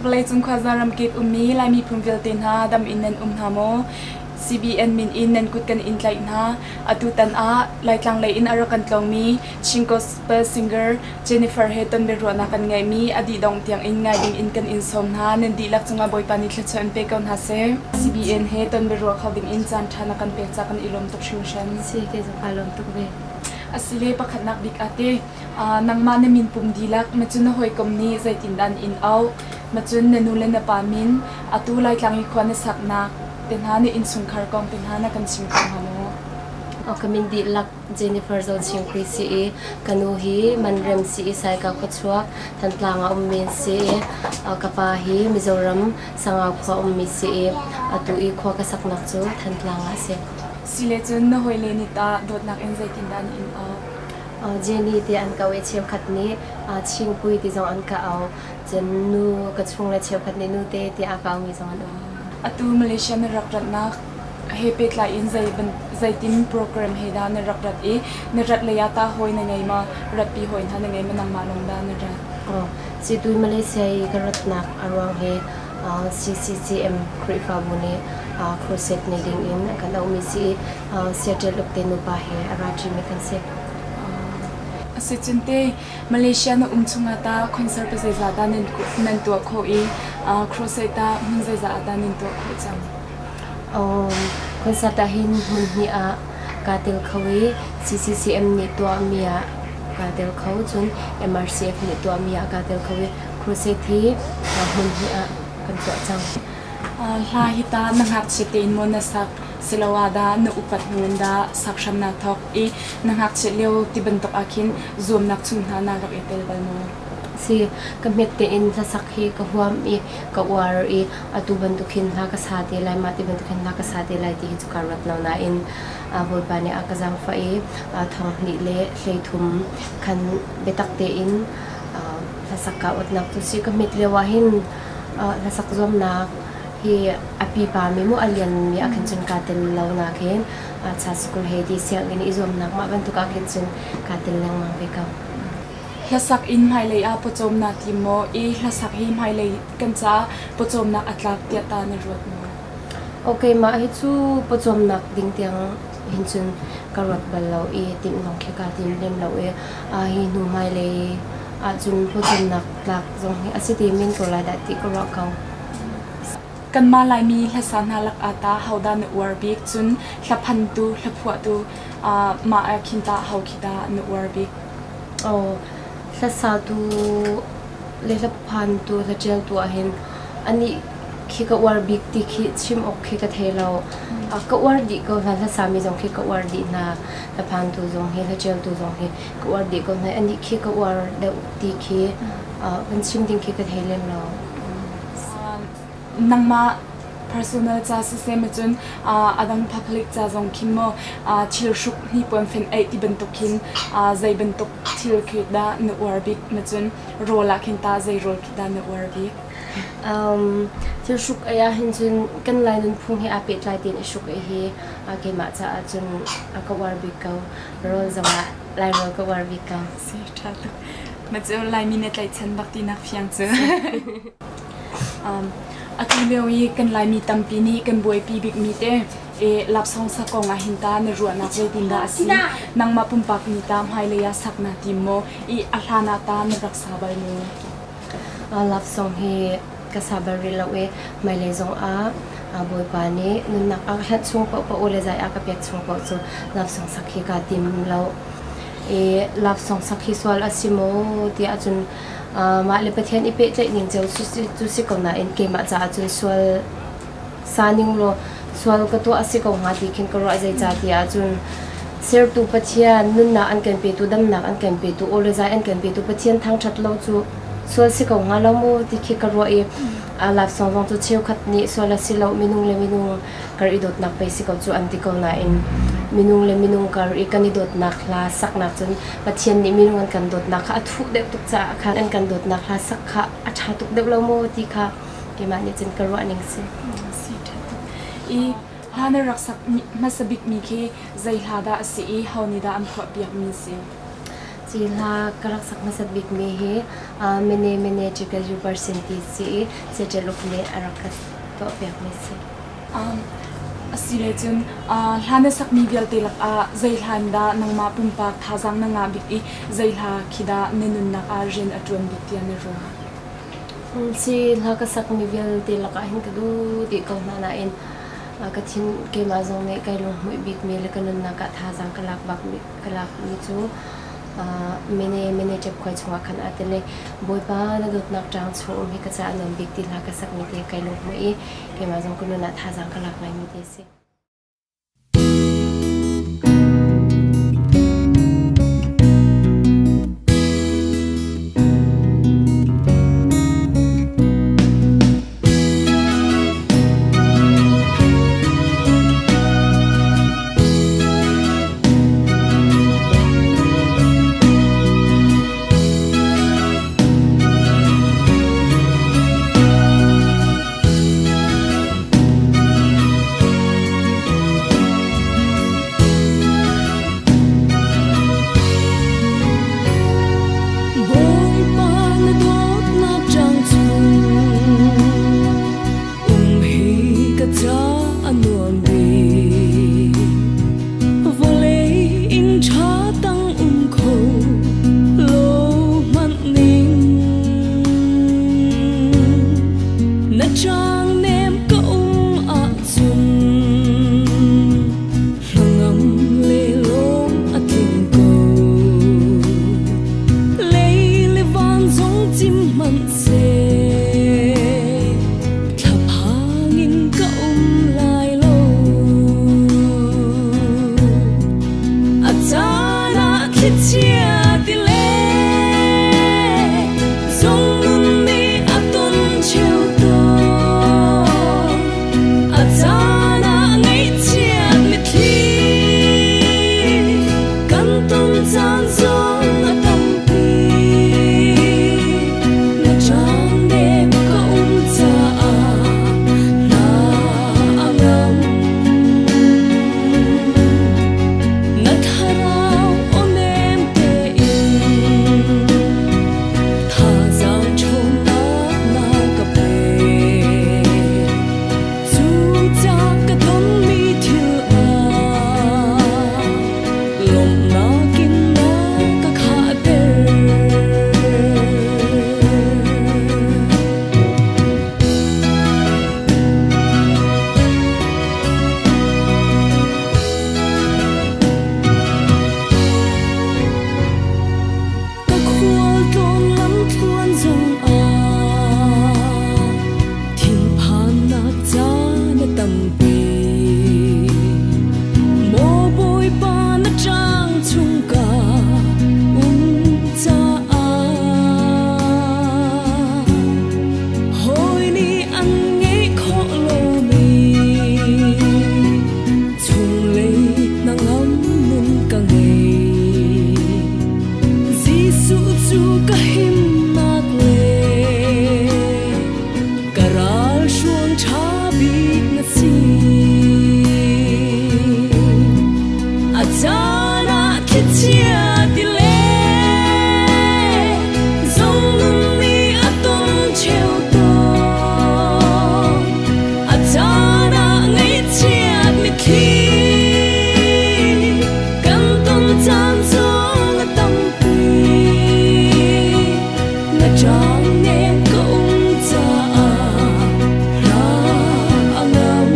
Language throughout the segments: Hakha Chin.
Vawleicung khuaza ramkip ummi Lai miphun vialte hna dam in nan um hna maw? CBN min in nan kut kan in tlaih hna. Atutan ah Laitlang lei in a rak kan tlawngmi Chin Gospel singer Jennifer he ton biaruahnak kan ngeihmi a dih dongh tiang in ngai ding in kan in sawm hna. Nan dihlak cungah Bawipa nih thluachuah in pe ko hna seh. CBN he ton biaruah kho ding in caan ṭha na kan pek ca kan i lawm tuk hringhran. Si, kei zong kaa lawm tuk ve. Asile pakhatnak bik ah te nangmah na min pum dihlak macun na hawikom nih zeitindah an in auh macun na nu le na pa min atu Laitlang i khua na saknak te hna na innchungkhar kong te hna na kan chim kho hnga maw? Ka min dihlak Jennifer Zochingpui si i ka nu hi Manrem si i Saika khuachuak Thantlang ah ummi an si i ka pa hi Mizoram Sangau khua ummi si i atu i khua ka saknak cu Thantlang ah a si. Sile cun na hawile nih tah dawtnak in zeitindah an in auh? Jenny ti an ko i cheukhat nih Chingpui ti zong an ka auh. Cun nu ka chung le cheukhat nih nute tiah a ka aumi zong an um. Atu Malaysia na rak ratnak he pehtlai in zeitin program he dah na rak rat i na rat lei ah tah hawi na ngei ma? Ratpi hawi hna na ngei ma nangmah lawng dah na rat? Situ Malaysia i ka ratnak a ruang hi CCCM Khrihfabu nih crusade nei ding in a kan auhmi si i Seattle ukte nupa he a ra ṭimi kan si. Asicun te Malaysia na um chungah tah concert pa zeizah dah nan tuah khawh i crusade tah hmun zeizah ah dah nan tuah khawh cang? Concert ah hin hmun hnih ah kaa tel kho i CCCM nih tuahmi ah kaa tel kho cun MRCF nih tuahmi ah kaa tel kho i crusade hi hmun hnih ah kan tuah cang. Hla hi tah na ngakchia tein maw na sak siloah dah na upat hnu in dah sak hram naa thawk i na ngakchiat lio ti bantuk ah khin zuamnak chung hna naa rak i tel bal maw? Si, ka hmet tein hlasak hi ka huam i ka uar i atu bantuk hin hla ka sa te lai, mah ti bantuk hin hla ka sa te lai ti hi cu kaa ruat lo nain Bawipa nih a ka zaangfah i thonghnih le 13 khan biatak tein hlasak kaa awtnak cu si. Ka hmet lio ah hin hlasak zuamnak hi a pipa mi maw a lianmi ah khin cun kaa tel lo nak hin cha school he ti sianginn i zuamnak mah bantuk ah khin cun kaa tel lengmang ve ko. Hlasak in hmailei ah pawcawm naa tim maw i hlasak hi hmailei kan caah pawcawmnak a tlak tiah ta na ruat maw? Okay, mah hi cu pawcawmnak ding tiang hin cun ka ruat bal lo i timh zong khi kaa tim lem lo i hi hnu hmailei ahcun pawcawmnak tlak zong hi a si te men ko lai dah ti ka ruah ko. Kanmah Laimi hlasa hna lakah tah hodah na uar bik? Cun hlaphantu, hlaphuahtu mah ah khin tah ho khi dah na uar bik? Aw, hlasatu le hlaphantu, hlaṭialtu ahhin anih khi ka uar bik ti khi chim awk khi ka thei lo. Ka uar dih ko hna, hlasami zong khi ka uar dih hna, hlaphantu zong hi, hlaṭialtu zong hi ka uar dih ko hna. Anih khi ka uar deuh ti khi van chim ding khi ka thei lem lo. Nangmah personal ca siseh macun a dang public ca zong khin maw thil hruk hnipuan fen eih ti bantuk khin zei bantuk thil khi dah na uar bik macun rawl ah khin tah zei rawl khi dah na uar bik? Thil hruk ei ah hin cun kan Lai nunphung he aa pehtlai tein i hruk ei hi keimah caah cun ka uar bik ko. Rawl zong ah Lairawl ka uar bik ko. Si ṭha tuk. Na cu Laimi na tlaihchan bak tinak fiang cu. Atu lio i kan Laimi tampi nih kan buaipi bikmi te e lapsong sak kong ah hin ta na ruahnak zeitindah a si? Nangmah pumpak nih ta hmailei ah sak naa tim maw? I a hlan ah ta na rak sa bal maw? Love song hi ka sa bal rih lo i hmailei zong ah Bawipa nih nunnak a ka hlanh chung paohpaoh le zai a ka pek chung paoh cu love song sak hi kaa tim lo. I love song sak hi sual a si maw tiah cun mah le Pathian i pehtlaih ning cio cu si ko nain keimah caah cun sual sa ning law sual ka tuah a si ko hnga ti khin ka ruah zeicah tiah cun sertu Pathian nunnak an kan petu damnak an kan petu aw le zai an kan petu Pathian thangṭhat lo cu sual si ko hnga lo mu ti khi ka ruah i laksawng zong cu cheukhat nih sual a si lo minung le minung kar i dawtnak pei si ko cu an ti ko nain minung le minung kar i kan i dawtnak hla saknak cun Pathian nih minung an kan dawtnak kha a thuh deuh tuk caah khan an kan dawtnak hla sak kha a ṭha tuk deuh lo maw ti kha keimah nih cun ka ruah ning si. Si ṭha tuk. I hla na rak sak hmasa bikmi khi zei hla dah a si i ho nih dah an phuahpiakmi si? Ci hla ka rak sak hmasat bikmi hi Mene Mene Chical Yubarsin ti si i Seṭel uk nih a rak ka tuahpiakmi si. Asile cun hla na sakmi vialte lakah zei hla in dah nangmah pumpak thazaang na ngah bik i zei hla khi dah na nunnak ah rian a ṭuan bik tiah na ruah? Si hla ka sakmi vialte lakah hin ka duh dih ko hna nain ka thin keimah zong nih kai lunghmuih bikmi le ka nunnak ah thazaang ka lak bakmi ka lakmi cu mene mene ṭepkhuai chungah khan aa tel i Bawipa na dawtnak ṭang chung um hi ka caah nuam bik ti hla ka sakmi te kai lunghmuih i keimah zong ka nun ah thazaang ka lak ngaimi te a si. Bawipa na dawtnak ṭang chung um hi ka ca a nuam bik. Vawlei inn ṭha tang um kho lo hmanh ning. Na ṭangnem ka um ahcun hnangam le lawm a tling ko. Lei le van zong cim hmanh seh, thlaphang in ka um lai lo. A caan ah thlichia tile zungnun nih a ton cheu tawn. A caan ah ngaihchiat mitthli kan ton caan zong a tampi. Na ṭangnem ka um caah hna a ngam. Na thlarau aw nem tein thazaang ṭhawnnak na ka pek. Cucaah ka tonmi thil ah lawmhnak in na ka khahter. Ka khualtlawn lamthluan zongah thinphannak caan a tampi. Maw Bawipa na ṭang chung ka um caah hawi nih an ngeih khawh lomi chunglei hnangam nun ka ngei. Jesuh cu ka himnak le ka ralhruang ṭha bik na si. A caan ah thlichia tile zong nih a ton cheu tawn. A caan ah ngaihchiat mitthli kan ton caan zong a tampi. Na ṭangnem ka um caah hna a ngam.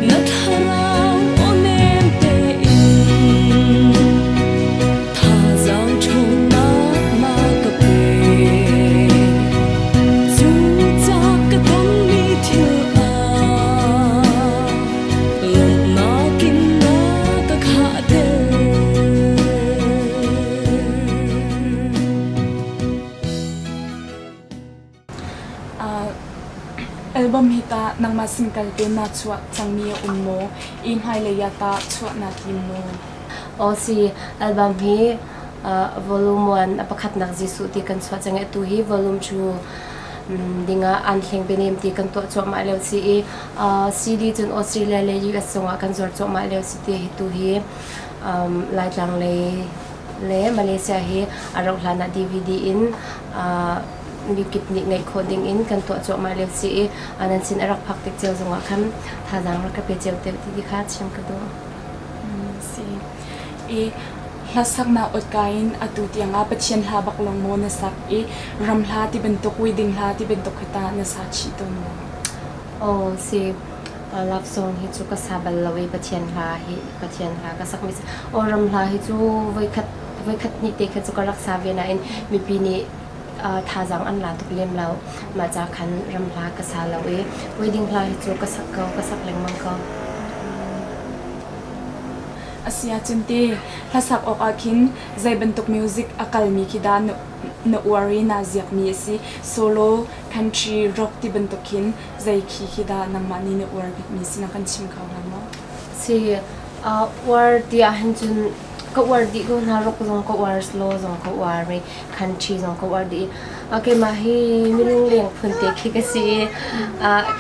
Na thlarau aw nem tein thazaang ṭhawnnak na ka pek. Cucaah ka tonmi thil ah lawmhnak in na ka khahter. Album hi tah nangmah singkal te naa chuah cangmi a um maw? I hmailei ah tah chuah naa tim maw? Aw si, album hi volume 1 a pakhatnak Jesuh ti kan chuah cang i atu hi volume 2 dingah an hleng benem ti kan tuah cuahmah lio si i CD cun Australia le US zongah kan zuar cuahmah lio si ti hi tu hi. Laitlang lei le Malaysia hi a rauh hlan ah DVD in mikip nih ngeih khawh ding in kan tuah cuahmah lio si i nan sin a rak phak tik cio zongah khan thazaang rak ka pe cio te ti kha chim ka duh. Si. I hlasaknak awtka in atu tiangah Pathian hla bak lawng maw na sak i ram hla ti bantuk wedding hla ti bantuk hi tah na sa chih tawn maw? Aw si. Love song hi cu ka sa bal lo i Pathian hla hi Pathian hla ka sakmi si. Aw ram hla hi cu voikhat voikhat hnih te kha cu ka rak sa ve nain mipi nih thazaang an la tuk lem lo. Mah ca khan ram hla ka sa lo i wedding hla hi cu ka sak ko, ka sak lengmang ko. A si ahcun te hlasak awk ah khin zei bantuk music a kalmi khi dah na uar i naa ziakmi a si? Solo, country, rock ti bantuk khin zei khi khi dah nangmah nih na uar bikmi si na kan chim kho hnga maw? Si, uar ti ahhin cun ka uar dih ko hna. Rock zong ka uar, slow zong ka uar i country zong ka uar dih. Keimah hi minung leng phun te khi ka si i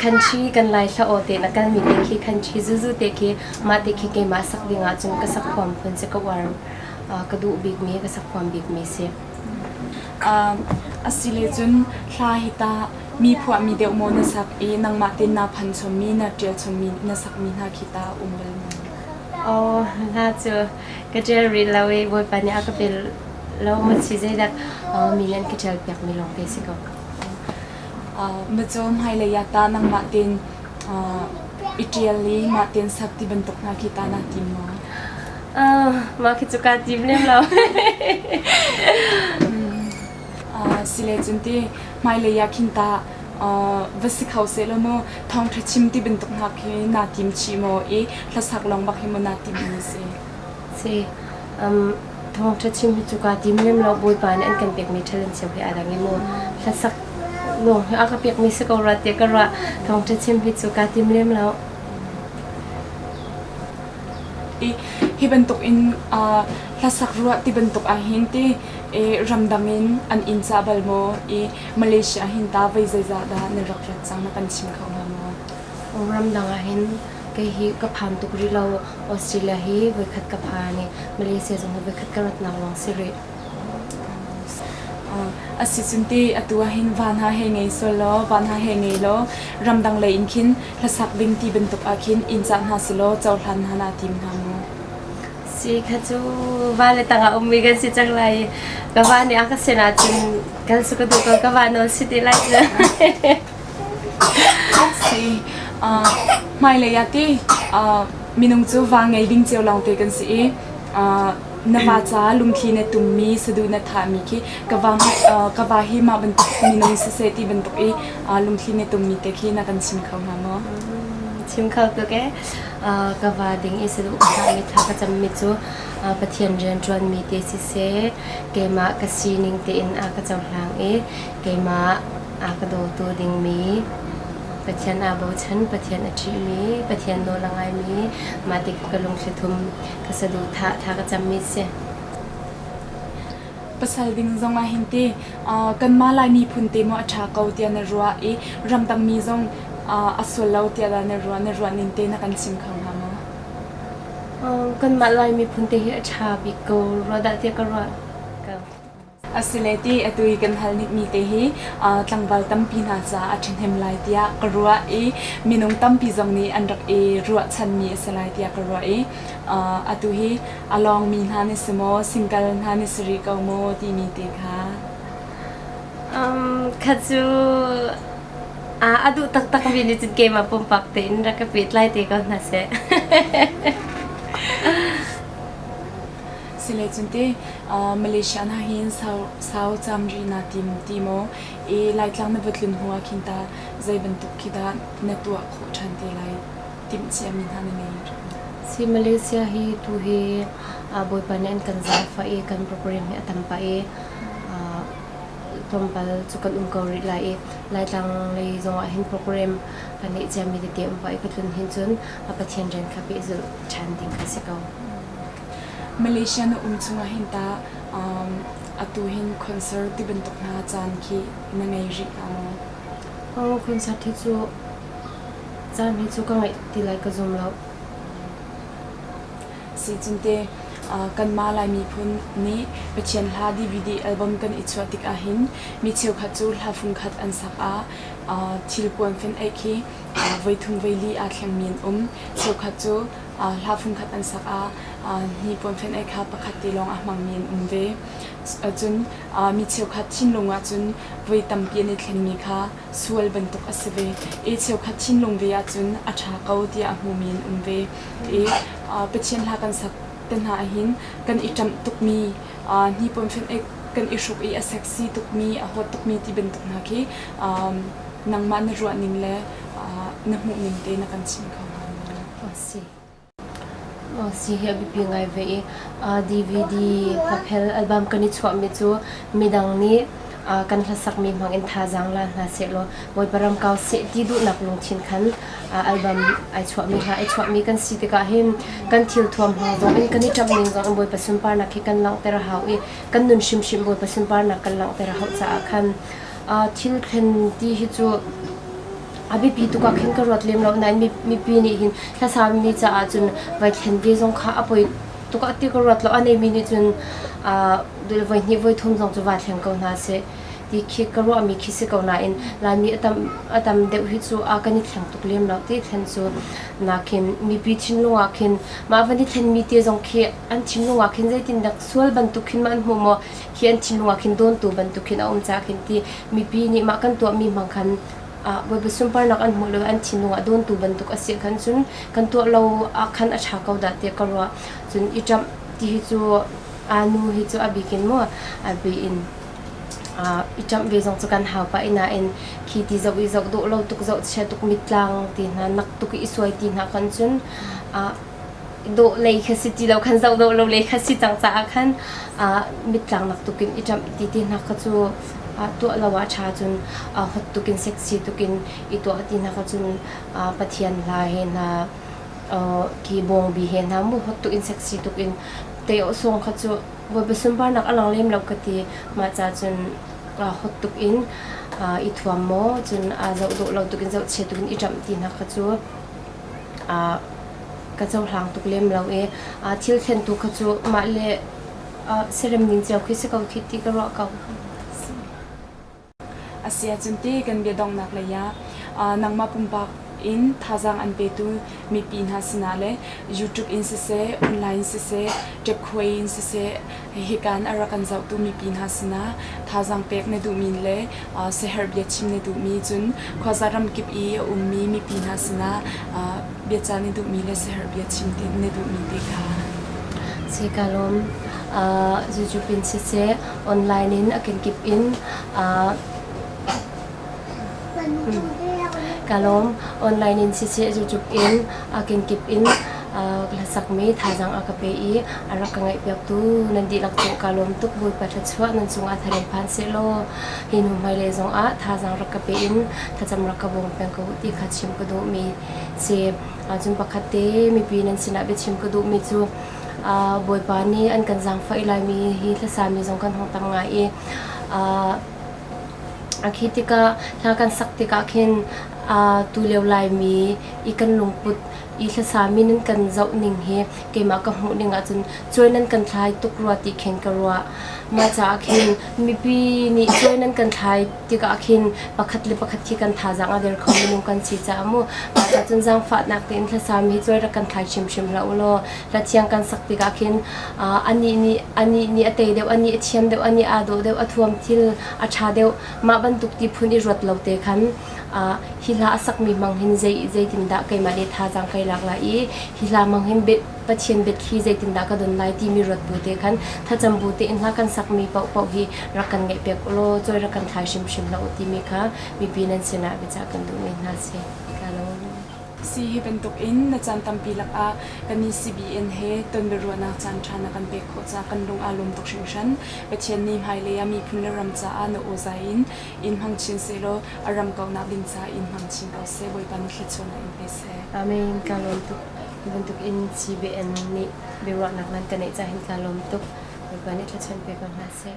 country kan Lai hla aw te na kalmi te khi country zuzu te khi mah te khi keimah sak ding ahcun ka sak huam phun si ka uar ka duh bikmi ka sak huam bikmi si. Asile cun hla hi tah mi phuahmi deuh maw na sak i nangmah tein naa phan chommi na ṭial chommi na sakmi hna khi tah um bal maw? Oh, hla cu ka ṭial rih lo i Bawipa nih a ka pe lo maw si zeidah mi nih an ka ṭial piakmi lawng te si ko. Macaw hmailei ah tah nangmah tein i ṭial i mah tein sak ti bantuk hna khi tah naa tim maw? Mah khi cu kaa tim lem lo. Sile cun ti hmailei ah khin tah va si kho sehlaw maw thawngṭha chim ti bantuk hna khi naa tim chih maw i hlasak lawng bak hi maw naa timmi si? Si. Thawngṭha chim hi cu kaa tim lem lo. Bawipa nih an kan pekmi talent cio hi aa dang i mu hlasak lawng hi a ka pekmi si ko rua tiah ka ruah. Thawngṭha chim hi cu kaa tim lem lo. I hi bantuk in hlasak ruah ti bantuk ahhin ti ramdang in an inn cah bal maw i Malaysia hin ta voi zeizah dah na rak rat cang na kan chim kho hnga maw? Ramdang ahhin kei hi ka phan tuk rih lo. Australia hi voikhat ka phan i Malaysia zong hi voikhat ka ratnak lawng si rih. A si cun ti atu ahhin van ha he ngei sual law van ha he ngei law ramdang lei in khin hlasak ding ti bantuk ah khin inn cah hna selaw cohlan hna naa tim hna maw? Si kha cu va le tangah ummi kan si cang lai i ka va nih a ka sin ahcun kal su ka duh ko ka va nawl si ti lai cu. Si hmailei ah ti minung cu va ngei ding cio lawngte kan si i na va ca lungthli na tummi saduh na thahmi khi ka va ka va hi mah bantuk minung siseh ti bantuk i lungthli na tummi te khi na kan chim kho hnga maw? Chim kho tuk ee. Ka va ding i saduh ka thahmi thla ka cammi cu Pathian rianṭuanmi te siseh, keimah ka sining tein a ka cohlang i keimah a ka dawtu dingmi Pathian aa bochan, Pathian a ṭihmi, Pathian nawl a ngaimi, mah tik ka lungthli thum ka saduhthah thla ka cammi si. Pasal ding zong ah hin ti kanmah Lai miphun te maw a ṭha ko tiah na ruah i ramdang mi zong a sual lo tiah dah na ruah na ruah ning te na kan chim kho hnga maw? Kanmah Lai miphun te hi a ṭha bik ko rua dah tiah ka ruah ko. Asile ti atu i kan hal mi te hi tlangval tampi hna caah a ṭhahnem lai tiah ka ruah i minung tampi zong nih an rak i ruahchanmi a si lai tiah ka ruah i atu hi a lawngmi hna na si maw single hna na si rih ko maw timi te kha. Kha cu a duh taktakmi nih cun keimah pumpak tein rak ka pehtlai te ko hna seh. Sile cun ti Malaysia hna hin sau cam rih naa tim ti maw? I Laitlang na va tlun hnu ah khin tah zei bantuk khi dah na tuah khawh ṭhan te lai timhciami hna na ngei? Si Malaysia hi tu hi Bawipa nih an kan zaangfah i kan program hi a tam pah i tlawmpal cu kan um ko rih lai i Laitlang lei zongah hin program kan neih ciami tete um pah i ka tlun hin cun Pathian rian kha pehzulh ṭhan ding kha si ko. Malaysia na um chungah hin tah atu hin concert ti bantuk hna caan khi na ngei rih hna maw? Concert hi cu caan hi cu ka ngeih ti lai ka zum lo. Si cun te. Kanmah Lai miphun nih Pathian hla DVD album kan i chuah tik ahhin mi cheukhat cu hla fungkhat an sak ah thil puan fenh-aih khi voithum voili aa thlengmi an um. Cheukhat cu hla fungkhat an sak ah hnipuan fenh-aih kha pakhat te lawng a hmangmi an um ve. Cun mi cheukhat thinlung ahcun voi tampi an i thlenmi kha sual bantuk a si ve. I cheukhat thinlung ve ahcun a ṭha ko tiah a hmumi an um ve. I Pathian hla kan sak te hna ahhin kan i ṭamh tukmi, hnipuan fenh-aih kan i hruk i a sexy tukmi, a hawt tukmi ti bantuk hna khi nangmah na ruahning le na hmuhning te na kan chim kho hnga maw? Si. Si hi a biapi ngai ve i DVD hlaphel album kan i chuahmi cu midang nih kan hlasakmi hmang in thazaang la hna sehlaw Bawipa ram kau seh ti duhnak lungthin khan album ai chuahmi hla ai chuahmi kan si tikah hin kan thil thuam hna zong in kan i ṭamh ning zong in Bawipa sunparnak hi kan langhter a hau i kan nun hrimhrim Bawipa sunparnak kan langhter a hauh caah khan thil thlen ti hi cu a biapi tuk ah khin ka ruat lem lo nain mipi nih hin hlasami caah cun vai thlen ve zong kha a poi tuk ah ti ka ruat lo. A neimi nih cun voi hnih voi thum zong cu vaa thleng ko hna seh ti khi ka ruahmi khi si ko nain Laimi a tam deuh hi cu a kan i thleng tuk lem lo ti thlen cu nakin mipi thinlung ah khin mah van i thlenmi te zong khi an thinlung ah khin zeitindah sual bantuk khin ma an hmuh maw khi an thinlung ah khin dawntu bantuk khin a um ca khin ti mipi nih mah kan tuahmi hmang khan Bawipa sunparnak an hmuh lo an thinlung ah dawntu bantuk a si khan cun kan tuah lo ah khan a ṭha ko dah tiah ka ruah. Cun i ṭamh ti hi cu aa nu hi cu a bik in maw a bi in i ṭamh ve zong cu kan hau pah i nain khi ti zoh i zoh dawh lo tuk zoh chia tuk mittlang ti hna nak tuk i i suai ti hna khan cun dawh lei kha si ti lo khan zoh dawh lo lei kha si cang caah khan mittlang nak tuk in i ṭamh ti ti hna kha cu tuah lo ah ṭha cun hot tuk in sexy tuk in i tuah ti hna kha cun Pathian hla he hna ki bawngbi he hna mu hot tuk in sexy tuk in te song kha cu Bawipa sunparnak a lang lem lo ka ti. Mah ca cun hot tuk in i thuam maw cun zoh dawh lo tuk in zohchia tuk in i ṭamh ti hna kha cu ka cohlang tuk lem lo i thil thlen tu kha cu mah le serem ning cio khi si ko khi ti ka ruah ko. A si ahcun ti kan bia donghnak lei ah nangmah pumpak in thazaang an petu mipi hna sinah le YouTube in siseh, online siseh, ṭepkhuai in siseh hika in a rak kan zohtu mipi hna sinah thazaang pek na duhmi le siaherh biachim na duhmi cun khuaza ramkip i a ummi mipi hna sinah biacah na duhmi le siaherh biachim na duhmi te kha. Si ka lawm. YouTube in siseh, online in a kenkip in ka lawm. Online in siseh, YouTube in a kenkip in hlasakmi thazaang a ka pe i a rak ka ngaihpiaktu nan dihlak cung ka lawm tuk. Bawipa thluachuah nan cungah tharin phan sehlaw hi hnu hmailei zongah thazaang rak ka pe in thlacam rak ka bawm peng ko ti kha chim ka duhmi si. Cun pakhat te mipi nan sinah biachim ka duhmi cu Bawipa nih an kan zaangfah i Laimi hi hlasami zong kan hung tam ngai i khi tikah hla kan sak tikah khin tulio Laimi i kan lungput i hlasami nan kan zoh ning hi keimah ka hmuh ning ahcun cuai nan kan thlai tuk rua ti khin ka ruah. Mah caah khin mipi nih cuai nan kan thlai tikah khin pakhat le pakhat khi kan thazaang a der kho minung kan si caah mu mah caah cun zaangfahnak tein hlasami hi cuai rak kan thlai hrimhrim hlah u law hla thiang kan sak tikah khin anih nih anih nih a tei deuh anih a thiam deuh anih aa dawh deuh a thuam thil a ṭha deuh mah bantuk ti phun i ruat lo te khan hi hla a sakmi hmang hin zei zeitindah keimah nih thazaang kai lak lai i hi hla hmang hin Pathian biathli zeitindah ka don lai timi ruat bu te khan thlacam bu tein hla kan sakmi paohpaoh hi rak kan ngaihpiak u law cawi rak kan thlai hrimhrim hlah u timi kha mipi nan sinah biacah kan duhmi hna si. Ka lawm. Si hi bantuk in na caan tampi lakah kan i CBN he ton biaruahnak caan ṭha na kan pek khawh caah kan lung aa lawm tuk hringhran. Pathian nih hmailei ah miphun le ram caah na aw zai in in hmang chin sehlaw a ram kauhnak ding caah in hmang chin ko seh. Bawipa nih thluachuahnak in pe seh. Amen. Ka lawm tuk. Hi bantuk in CBN nih biaruahnak nan ka neih caah hin ka lawm tuk. Bawipa nih thluachuah in pe ko hna seh.